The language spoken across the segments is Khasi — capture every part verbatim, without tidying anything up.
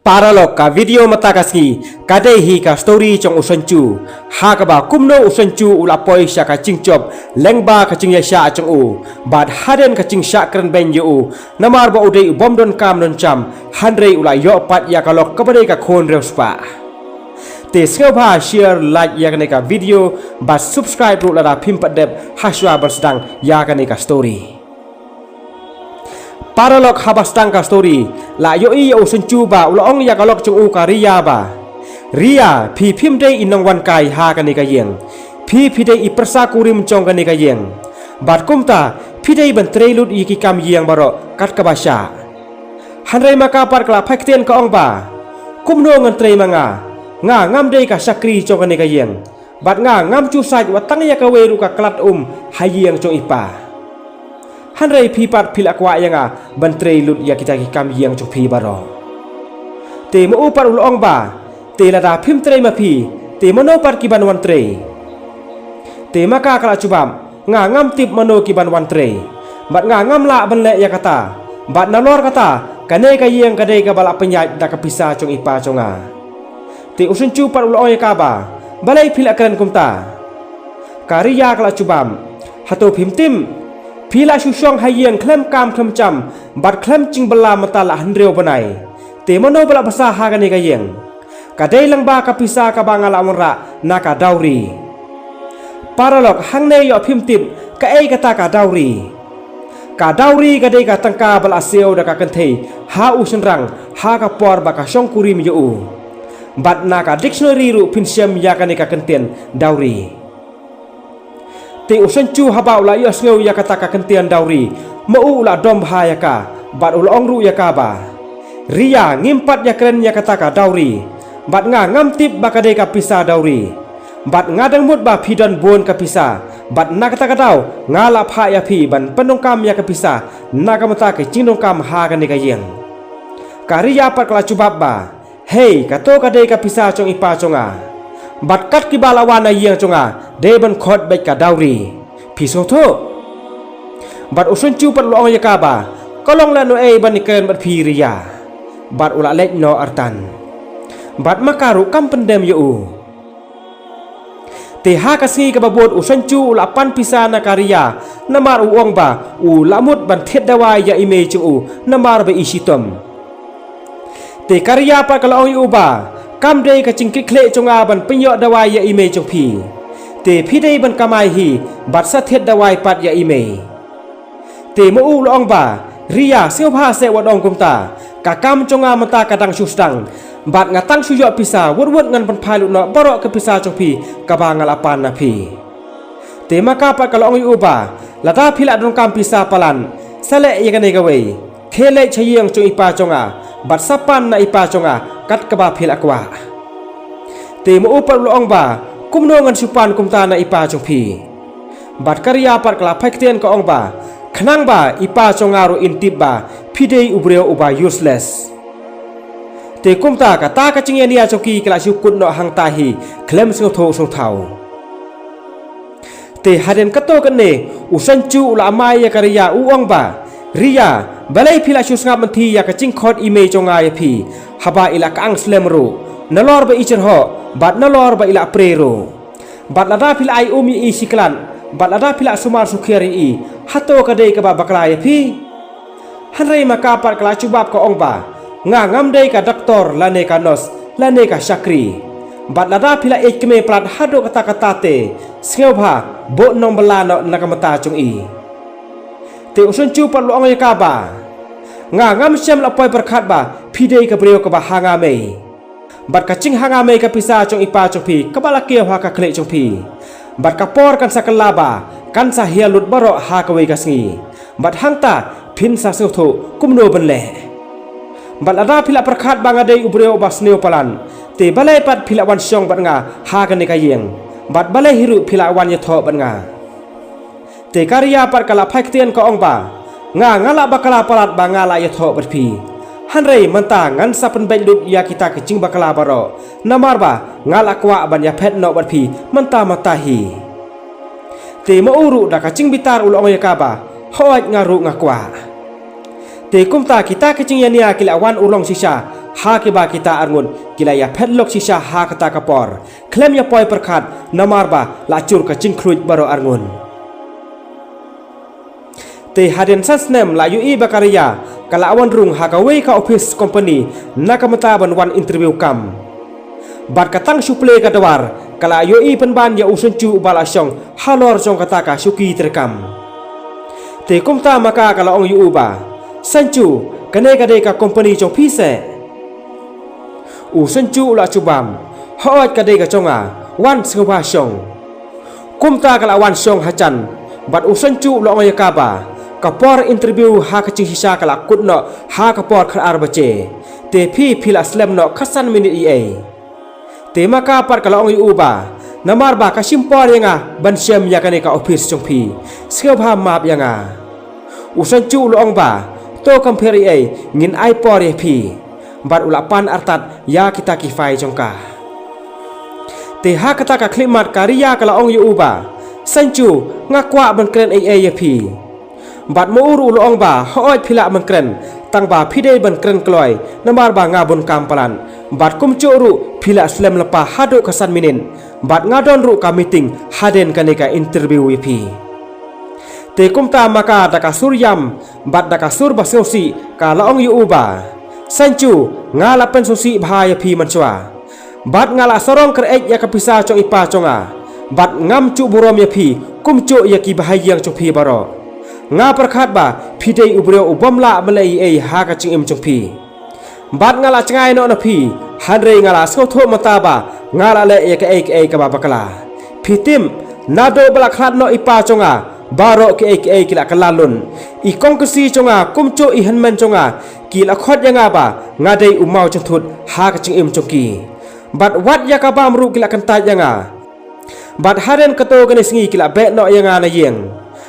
Paralok, ka video mynta ka sngi ka dei hi ka story jong u Sanchu, ha kaba kumno u Sanchu u la poi sha ka jingjop lyngba ka jingïaishah jong u. Bad hadien ka jingshah kren beiñ ïa u, namar ba u dei u bym don kam don jam, hynrei u la ïoh pat ïa ka lok kaba dei ka khun riewspah. Te sngewbha share, like ïa kane ka video bad subscribe ruh lada phim pat dep, ha shuwa ban sdang ïa kane ka story. Paralok, haba sdang ka story, la ïohi ïa u Sanchu ba u la ong ïa ka lok jong u ka Ria ba, Ria, phi phim dei i nongwan kai ha kane ka ïing. Phi phi dei i pyrsa kurim jong kane ka ïing. Bad kumta phi dei ban trei lut ïa ki kam ïing baroh kat kaba shah. Hynrei ma ka pat ka la phai ktien ka ong ba, kumno ngan trei ma nga? Nga ngam dei ka shakri jong kane ka ïing. Bad nga ngam ju sait wat tang ïa kawei ruh ka klat um ha ïing jong i pa. Hynrei phi pat phi la kwah ïa nga ban trei lut ïa kita ki kam ïing jong phi baroh. Te ma u pat u la ong ba, te lada phim trei ma phi, te mano pat ki ban wan trei? Te ma ka ka la jubab, nga ngam tip mano ki ban wan trei. Bad nga ngam lah ban leh ïa kata. Bad nalor kata, kane ka ïing ka dei kaba la pynïaid da ka pisa jong i pa jong nga. Te u Sanchu pat u la ong ïa ka ba, balei phi la kren kumta? Ka Ria ka la jubab, hato phim tip? Phi la shu shong ha ïing khlem kam khlem jam bad khlem jingbylla mynta la hynriew bnai. Te mano ba la bsa ha kane ka ïing? Ka dei lyngba ka pisa kaba nga la wanrah na ka dowry. Paralok, hangne ïoh phim tip kaei kata ka dowry. Ka dowry ka dei ka tyngka ba la siew da ka kynthei ha u shynrang ha ka por ba ka shong kurim ïa u. Bad na ka dictionary ruh phin shem ïa kane ka kyntien dowry. Te u Sanchu haba u la ïohsngew ïa kata ka kyntien dowry, ma u u la dom bha ïa ka, bad u la ong ruh ïa ka ba, Ria, ngim pat ïa kren ïa kata ka dowry. Bad nga ngam tip ba ka dei ka pisa dowry. Bad nga dang mut ba phi don bun ka pisa. Bad na kata ka daw nga la phah ïa phi ban pyndonkam ïa ka pisa na ka bynta ka jingdonkam ha kane ka ïing. Ka Ria pat ka la jubab ba, hei, kato ka dei ka pisa jong i pa jong nga. Bad kat kiba la wan na ïing jong nga dei ban khot beit ka dowry. Phi sngewthuh? Bad u Sanchu pat u la ong ïa ka ba, ka long lehnohei ban ïakren bad phi Ria? Bad u la leit noh artat. Bad ma ka ruh kam pyndem ïa u. Te ha ka sngi kaba bud u Sanchu u la pan pisa na ka Ria, namar u ong ba u la mut ban thied dawai ïa i mei jong u, namar ba i shitom. Te ka Ria pat ka la ong ïa u ba, kam dei ka jingkitkhlieh jong nga ban pynïoh dawai ïa i mei jong phi. Te phi dei ban kamai hi, bad sa thied dawai pat ïa i mei. Te ma u u la ong ba, Ria, sngewbha seh wat ong kumta. Ka kam jong nga mynta ka dang shu sdang. Bad nga tang shu ïoh pisa, wut wut ngan pynphai lut noh baroh ka pisa jong phi kaba nga la pan na phi. Te ma ka pat ka la ong ïa u ba, lada phi la donkam pisa palat, sa leh ïa kane kawei. Khie leit sha ïing jong i pa jong nga, bad sa pan na i pa jong nga kat kaba phi la kwah. Te ma u pat u la ong ba, kumno ngan shu pan kumta na i pa jong phi? Bad ka Ria pat ka la phai ktien ka ong ba, khnang ba i pa jong nga ruh in tip ba phi dei u briew uba useless. Te kumta kata ka jingïania jong ki ka la shu kut noh hangta hi khlem sngewthuh sngewthaw. Te hadien kato kane, u Sanchu u la mai ïa ka Ria u ong ba, Ria, balei phi la shu sngap mynthi ïa ka jingkhot i mei jong nga ïa phi, haba i la kang slem ruh, nalor ba i jyrhoh, bad nalor ba i la prei ruh. Bad lada phi la ai um ïa i shi klan, bad lada phi la sumar sukhiar ïa i, hato ka dei kaba bakla ïa phi? Hynrei ma ka pat ka la jubab ka ong ba, nga ngam dei ka doktor lane ka nurse lane ka shakri. Bad lada phi la ïeit kmie palat haduh katta katta te, sngewbha buh nongbylla noh na ka bynta jong i. Te u Sanchu pat u la ong ïa ka ba, nga ngam shym la poi pyrkhat ba phi dei ka briew kaba ha nga mei. Bad ka jingha nga mei ka pisa jong i pa jong phi kaba la kiew ha ka khlieh jong phi. Bad ka por kan sa kylla ba kan sa hiar lut baroh ha kawei ka sngi. Bad hangta phin sa sngewthuh kumno ban leh. Bad lada phi la pyrkhat ba nga dei u briew uba sniew palat, te balei pat phi la wan shong bad nga ha kane ka ïing? Bad balei hi ruh phi la wan ïathoh bad nga? Te ka Ria pat ka la phai ktien ka ong ba, nga nga la bakla palat ba nga la ïathoh bad phi. Hynrei mynta ngan sa pynbeit lut ïa kita ki jingbakla baroh, namar ba nga la kwah ban ïaphet noh bad phi mynta mynta hi. Te ma u ruh da ka jingbitar u la ong ïa ka ba, hooid nga ruh nga kwah. Te kumta kita ki jingïania ki la wan urlong shisha ha kiba kita arngut ki la ïa phet lok shisha ha kata ka por, khlem ïa poi pyrkhat namar ba la jur ka jingkhluit baroh arngut. Te hadien san snem la ïohi ba ka Ria ka la wan rung ha kawei ka office company na ka bynta ban wan interview kam. Bad ka tang shu plie ka dawar ka la ïohi pynban ïa u Synchu ba la shong halor jong kata ka shuki treikam. Te kumta ma ka ka la ong ïa u ba, Synchu, kane ka dei ka company jong phi seh? U Synchu u la jubab, Hooid, ka dei ka jong nga, wan sngewbha shong. Kumta ka la wan shong hajan, bad u Synchu u la ong ïa ka ba ka por interview ha ka jingshisha ka la kut noh ha ka por khatar baje. Te phi phi la slem noh khatsan minit ei ei. Te ma ka pat ka la ong ïa u ba, namar ba ka shim por ïa nga ban shem ïa kane ka office jong phi, sngewbha map ïa nga. U Synchu u la ong ba, to kam pher ei ei, ngin ai por ïa phi. Bad u la pan artat ïa kita ki file jong ka. Te ha kata ka khyllipmat ka Ria ka la ong ïa u ba, Synchu, nga kwah ban kren ei ei ïa phi. Bad ma u ruh u la ong ba, hooid phi lah ban kren, tang ba phi dei ban kren kloi, namar ba nga bun kam palat. Bad kumjuh ruh phi la slem lypa haduh khatsan minit. Bad nga don ruh ka meeting hadien kane ka interview ïa phi. Te kumta ma ka da ka sur ïam, bad da ka sur ba sngewsih, ka la ong ïa u ba, Synchu, nga la pynsngewsih bha ïa phi mynshuwa. Bad nga la sarong kyreit ïa ka pisa jong i pa jong nga. Bad ngam ju burom ïa phi, kumjuh ïa ki bahaïing jong phi baroh. Nga pyrkhat ba phi dei u briew u bym lah ban leh ei ei ha ka jingim jong phi. Bad nga la jngai noh na phi, hynrei nga la sngewthuh mynta ba nga la leh ïa kaei kaei kaba bakla. Phi tip, naduh ba la khlad noh i pa jong nga, baroh kiei kiei ki la kylla lut. I kong kynsi jong nga, kumjuh i hynmen jong nga, ki la khot ïa nga ba nga dei u maw jingthut ha ka jingim jong ki. Bad wat ïa ka bam ruh ki la kyntait ïa nga. Bad hadien katto katne sngi ki la beh noh ïa nga na ïing.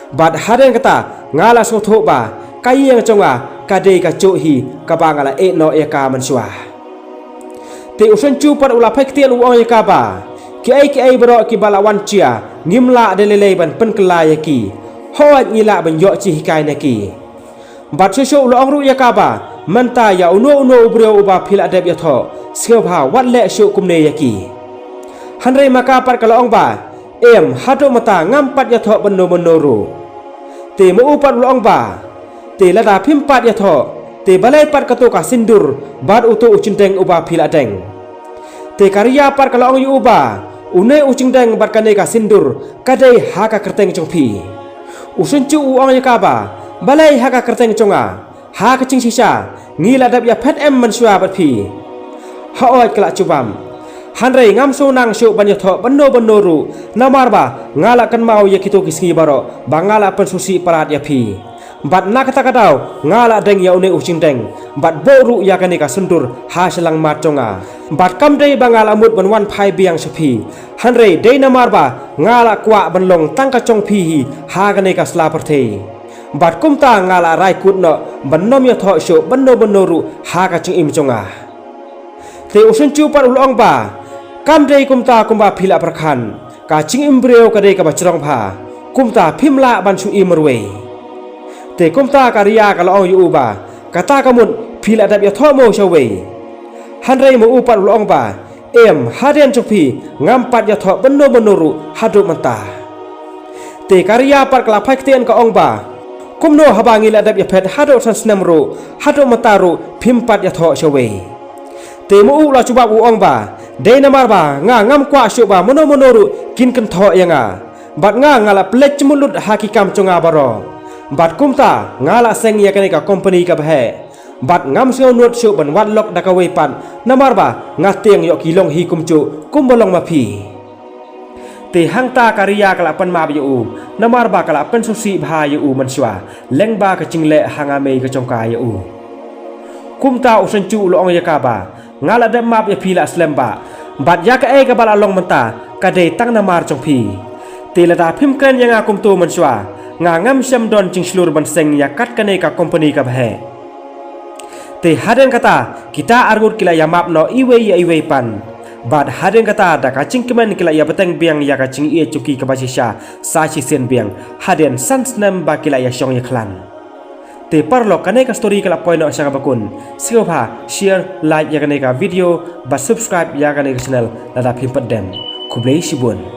Bad hadien kata nga la sngewthuh ba ka ïing jong nga ka dei kajuh hi kaba nga la ïeh noh ïa ka mynshuwa. Te u Synchu pat u la phai ktien u ong ïa ka ba, kiei kiei baroh kiba la wan jia, ngim lah de lei lei ban pynkylla ïa ki. Hooid, ngi lah ban ïoh jinghikai na ki. Bad shuh shuh u la ong ruh ïa ka ba, mynta ïa uno uno u briew uba phi la dep ïathoh, sngewbha wat leh shuh kumne ïa ki. Hynrei ma ka pat ka la ong ba, em, haduh mynta ngam pat ïathoh bynno bynno ruh. Te ma u pat u la ong ba, te lada phim pat ïathoh, te balei pat kato ka sindur bad uto u jingdeng uba phi la deng? Te ka Ria pat ka la ong ïa u ba, une u jingdeng bad kane ka sindur ka dei ha ka kyrteng jong phi. U Synchu u ong ïa ka ba, balei ha ka kyrteng jong nga? Ha ka jingshisha ngi la dep ïaphet em mynshuwa bad phi? Hooid, ka la jubab. Hynrei ngam shu nang shuh ban ïathoh bynno bynno ruh, namar ba nga la kynmaw ïa kito ki sngi baroh ba nga la pynsngewsih palat ïa phi. Bad na kata ka daw nga la deng ïa une u jingdeng, bad buh ruh ïa kane ka sindur ha shyllangmat jong nga. Bad kam dei ba nga la mut ban wan phai biang sha phi, hynrei dei namar ba nga la kwah ban long tang ka jong phi hi ha kane ka sla pyrthei. Bad kumta nga la rai kut noh ban nym ïathoh shuh bynno bynno ruh ha ka jingim jong nga. Te u Synchu pat u la ong ba, kam dei kumta kumba phi la pyrkhat, ka jingim briew ka dei kaba jrong bha, kumta phim lah ban shu im marwei. Te kumta ka Ria ka la ong ïa u ba, kata ka mut phi la dep ïathoh mo shawei? Hynrei ma u pat u la ong ba, em, hadien jong phi ngam pat ïathoh bynno bynno ruh haduh mynta. Te ka Ria pat ka la phai ktien ka ong ba, kumno haba ngi la dep ïaphet haduh san snem ruh, haduh mynta ruh phim pat ïathoh shawei? Te ma u la jubab u ong ba, dei namar ba nga ngam kwah shuh ba mano mano ruh kin kynthoh ïa nga. Bad nga nga la pynleit jingmut lut ha ki kam jong nga baroh. Bad kumta nga la seng ïa kane ka kompani kaba heh. Bad ngam sngew nud shuh ban wad lok da kawei pat, namar ba nga tieng ïoh ki long hi kumjuh kumba long ma phi. Te hangta ka Ria ka la pan map ïa u, namar ba ka la pynsngewsih bha ïa u mynshuwa lyngba ka jingleh ha nga mei ka jong ka ïa u. Kumta u Synchu u la ong ïa ka ba, nga la dep map ïa phi la slem bha, bad ïa kaei kaba la long mynta ka dei tang namar jong phi. Te lada phim kren ïa nga kumto mynshuwa, nga ngam shym don jingshlur ban seng ïa kat kane ka kompani kaba heh. Te hadien kata kita arngut ki la ïamap noh iwei ïa iwei pat. Bad hadien kata da ka jingkmen ki la ïabteng biang ïa ka jingïeit jong ki kaba shisha sa shisien biang, hadien san snem ba ki la ïashong ïakhlaiñ. Te paralok, kane ka story ka la poi noh sha kaba kut. Sngewbha share, like ïa kane ka video bad subscribe ïa kane ka channel lada phim pat dep. Khublei shibun.